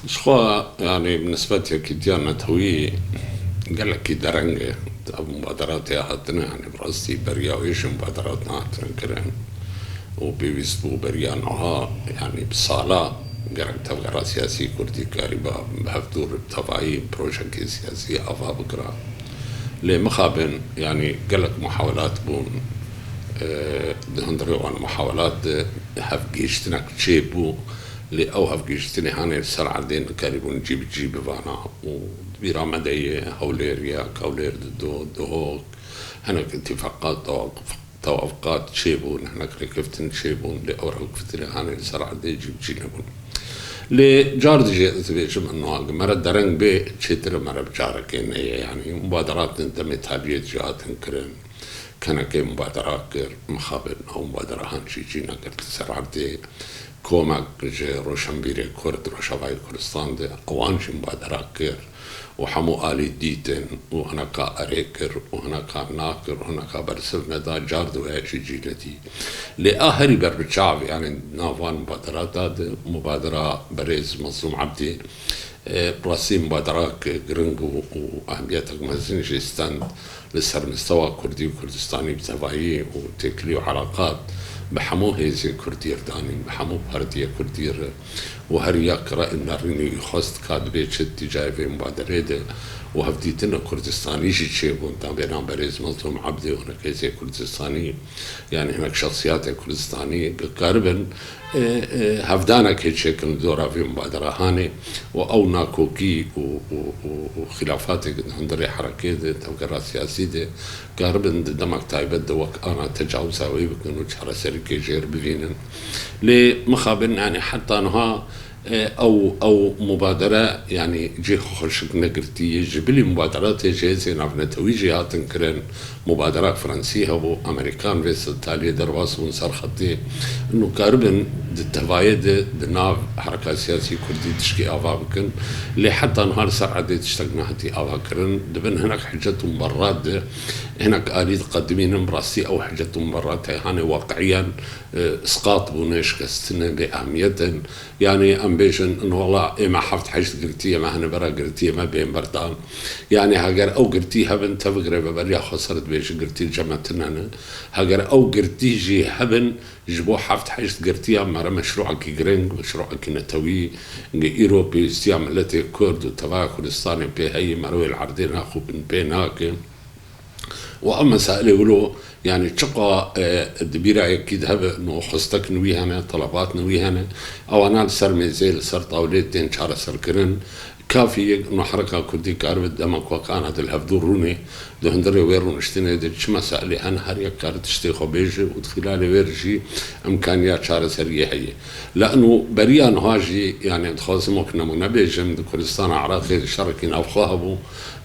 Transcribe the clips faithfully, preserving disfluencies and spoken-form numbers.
Jixwe, yanî, bi nisbet yekîtiya netewî gelekî dereng e. Ev mubaderatê hatine, yanî, bi rastî beriya wê jî mubaderat nehatine kirin û pêwîst bû beriya niha, yanî, bi sala gerek tevgera siyasî kurdî kariba bi hevdû re bi tevayî projekê siyasî ava bikira. Lê mixabin, yanî, gelek muhawelat bûn. E, di hundirê wan muhawelat de hevgihîştinek çêbû, lê ew hevgihîştinê hanê li ser erdê nekarîbûn cî bi cî bivana û di bîra me de ye Hewlêr, ya Hewlêr, Dido, Duhok, hinek îtîfaqat, tewaf-, tewafqat çêbûn, hinek rêkeftin çêbûn, lê ew rêkeftinê hanê li ser erdê cî bi cî nebûn. Lê car dijî ez dibêjim, niha gi me re dereng bê, çêtir e me re bi carekê neyê, yanî mubaderatên demê taliyê dijî hatin kirin. Kenekê mubadera kir, mixabin ew mubadera han jî cî nekir li ser erdê. Komek ji roşenbîrê Kurd, Rojavayê Kurdistan de, ewan jî mubadera kir û hemû alî dîtin û hineka erê kir û hineka na kir û hineka bersiv neda, car di wê jî cî nedî. Lê a herî berbiçav, yanî nav van mubaderata de, mubadera berêz Mezlûm Ebdî, e, bi rastî mubaderek giring bû û ehemiyetek mezin jî stend li ser mistewa kurdî û kurdistanî bi tevayî û têkilî û eleqat bi hemû hêzê kurdî re danîn, bi hemû partiyê kurdî re û her yek re nerînî xwest ka dibê çi tîcayê vê mubaderê de û hevdîtina kurdistanî jî çêbûn, da bêran berêz Mezlûm Ebdî û hinek hêzê kurdistanî, yanî hinek şexsiyatê kurdistanî bikaribin, e, e, hevdanekê çêkin li dora vê mubadera hanê û ew nakokî û, û, û, û xilafatê hundirê herekê de, tevgera siyasî de, karibin di demek taybet de wek ana tecawuza wê bikin û çareserîkê jêr bivînin. Lê mixabin, yanî heta niha, e, ew, ew mubadere, yanî cihê xwe xweşik negirtiye. Ji bilî mubaderatê ji hêzên navnetewî jî hatin kirin. Mubaderak Fransî hebû, Amerîkan vê se-, taliyê derbas bûn ser xetê. Nû karibin di tevayê de di nav hereka siyasî kurdî tişkî ava bikin. Lê heta niha li ser erdê tiştek nehatî ava kirin. Dibin hinek hicet û muberrat de hinek alî diqedimînin. Bi rastî ew hicet û muberrat heyhanê waqiyan, e, isqat bûne, şikestine, bê ehmiyet in. Yanî em bêjin, in wela ê me heft heşt girtiyê me hene bera girtiyê me bên berdan. Yanî heger ew girtî hebin, tevgire ve beriya xweser dibêje girtî cem me tune ne. Heger ew girtî jî hebin, ji bo heft heşt girtiya me re meşrûekî giring, meşrûekî netewî, nge îro pêwîstiya miletê Kurd û tevaya Kurdistanê pê heyî, me re wê li erdê naxûbin pê nake. Û ev mesailê wilo, yanî çiqa, e, di bîra yekî de hebe, no xwestek nivî hene, telebat nivî hene, ewana li ser mêzê, li ser tawlê tên çareserkirin. Kafî ye, no hereka kurdî karibe demek wek ana di li hevdû rûnê, di hundirê wê rûniştinê de çi mesailê hene, her yek kare tiştê xwe bêje û di xîlalê wê re jî îmkaniya çareseriyê heye. Lê eno beriya niha jî, yanî dixwazim wek nemûne bêjim, di Kurdistana Iraqê de şerekî navxwe hebû,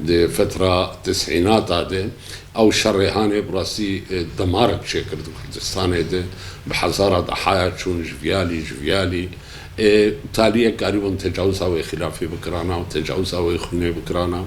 di fetra tisînata de, ew şerê hanê bi rastî, e, demarek çêkir di Kurdistanê de, bi hezara dehaya çûn ji viyalî, ji viyalî, e, taliyek karîbûn tecawuza wê xilafê bikirana û tecawuza wê xûnê bikirana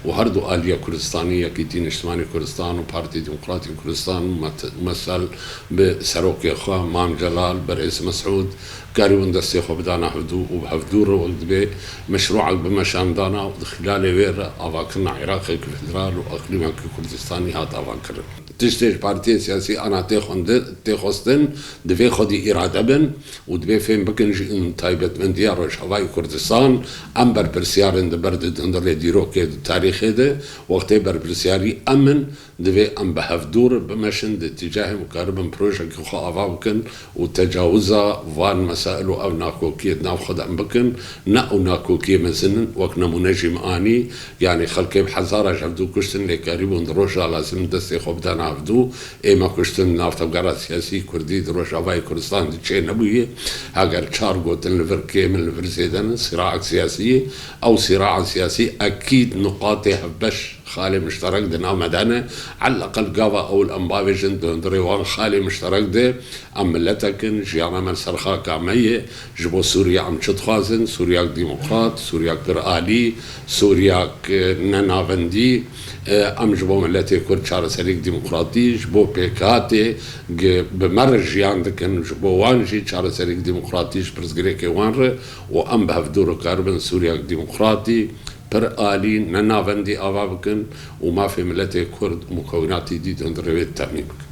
û her du aliya Kurdistanî, Yekîtî Niştimanî Kurdistan û Partî Demokratî Kurdistan, met-, mesel bi serokê xwe Mam Celal, berêz Mesûd, karîbûn destê xwe bidana hevdû û bi hevdû re wek dibê meşrûek bimeşandana û di xîlalê wê re avakirina Iraqek federal û eqlîmekî Kurdistanî hat avakirin. Tiştê ji partiyên siyasî ana tê xwendin, tê xwestin, divê xwedî îrade bin û divê fêm bikin jî in taybetmendiya Rojavayê Kurdistan, em berpirsiyar in di ber di hundirê dîrokê di tarîxê de, wextê berpirsiyarî em in, divê em bi hevdû re bimeşin, di tîcahê bikaribin projekê xwe ava bikin û tecawuza van mesail û ev nakokiyê di nav xwe de em bikin, ne ew nakokiyê mezin in, wek nemûne jî min anî, yanî xelkê bi hezara ji hevdû kuştin, lê karîbûn di roja lazim destê xwe bidana hevdû, ê me kuştin di nav tevgera siyasî kurdî di Rojavayê Kurdistan de çê nebûye, heger çar gotin li vir kêm in, li vir zêde ne, sîraek siyasî ye, ew sîraek siyasî ekîd nuqatê hevbeş Xalê mişterek di nav me de ne. Eleqel gava ewil em bavêjin di hundirê wan xalê mişterek de em miletek in, jiyana me li ser xaka me ye. Ji bo Sûriya em çi dixwazin? Sûriyak demokrat, Sûriyak pir alî, Sûriyak, e, nenavendî. E, em ji bo miletê Kurd çareseriyek demokratî, ji bo pêkhatê gi-, bi me re jiyan dikin, ji bo wan jî çareseriyek demokratî ji pirsgirêkê wan re û em bi hevdû re karibin Sûriyak demokratî, pir alî, nenavendî ava bikin û mafê miletê Kurd û mukewinatî dî di hundirê wê temîn bikin.